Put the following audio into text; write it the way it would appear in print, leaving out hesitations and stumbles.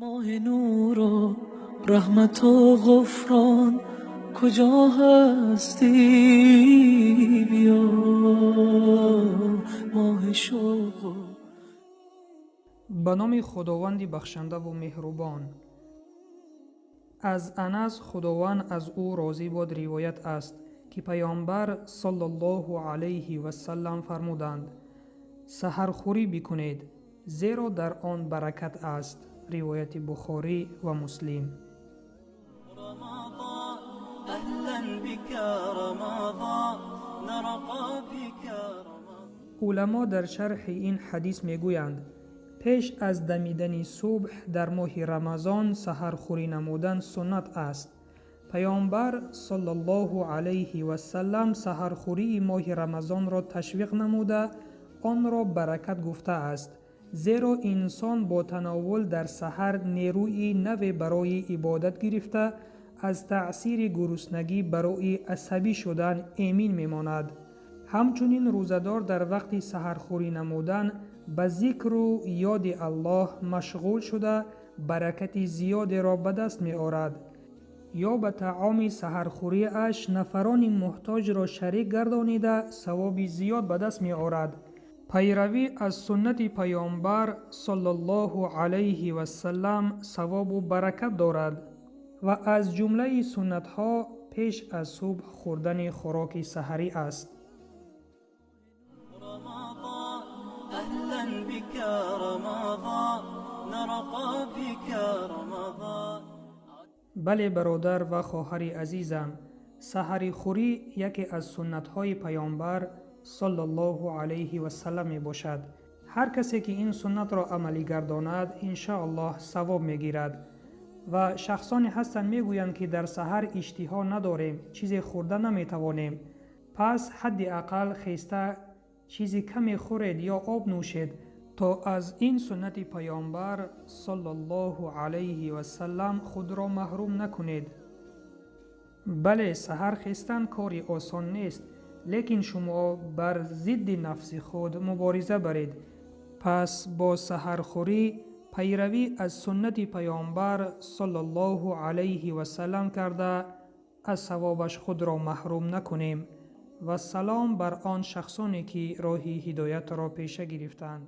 Моҳи нуру раҳмату ғуфрон, куҷо ҳастӣ биё, моҳи шавқ. Ба номи Худованди бахшандаву меҳрубон. Аз Анас, Худованд аз ӯ розӣ бод, ривоят аст, ки Паёмбар саллаллоҳу алайҳи васаллам фармуданд: саҳархӯрӣ бикунед, зеро дар он баракат аст. Ривояти Бухорӣ ва Муслим. Рамазон, аҳлан бика Рамазон, нарқа бика Рамазон. Уламо дар шарҳи ин ҳадис мегӯянд: пеш аз дамидани субҳ дар моҳи Рамазон саҳархӯрӣ намудан суннат аст. Паёмбар саллаллоҳу алайҳи васаллам саҳархӯрии моҳи Рамазонро ташвиқ намуда, онро баракат гуфтааст, зеро инсон бо тановул дар саҳар нерӯи наве барои ибодат гирифта, аз таъсири гуруснагӣ барои асабӣ шудан эмин мемонад. Ҳамчунин рӯзадор дар вақти саҳархӯрӣ намудан ба зикру ёди Аллоҳ машғул шуда, баракати зиёдеро ба даст меорад. Ё ба таоми саҳархӯриаш нафарони муҳтоҷро шарик гардонида, савоби зиёд ба даст меорад. Пайравӣ аз суннати Паёмбар саллаллоҳу алайҳи васаллам савобу баракат дорад ва аз ҷумлаи суннатҳо пеш аз субҳ хӯрдани хӯроки саҳарӣ аст. Рамазон, аҳлан бика Рамазон, нарқа бика Рамазон. Бале, бародар ва хоҳари азизам, саҳарихӯрӣ яке аз суннатҳои Паёмбар саллаллоҳу алайҳи васаллам мебошад. Ҳар касе ки ин суннатро амалӣ гардонад, иншоаллоҳ савоб мегирад. Ва шахсоне ҳастанд, мегӯянд, ки дар саҳар иштиҳо надорем, чизе хӯрда наметавонем. Пас ҳадди ақал хеста чизи каме хӯред ё об нӯшед, то аз ин суннати Паёмбар саллаллоҳу алайҳи васаллам худро маҳрум накунед. Бале, саҳар хестан кори осон нест, лекин шумо бар зидди нафси худ мубориза баред. Пас бо саҳархӯрӣ пайравӣ аз суннати Паёмбар саллаллоҳу алайҳи васаллам карда, аз савобаш худро маҳрум накунем. Ва салом бар он шахсоне, ки роҳи ҳидоятро пеша гирифтанд.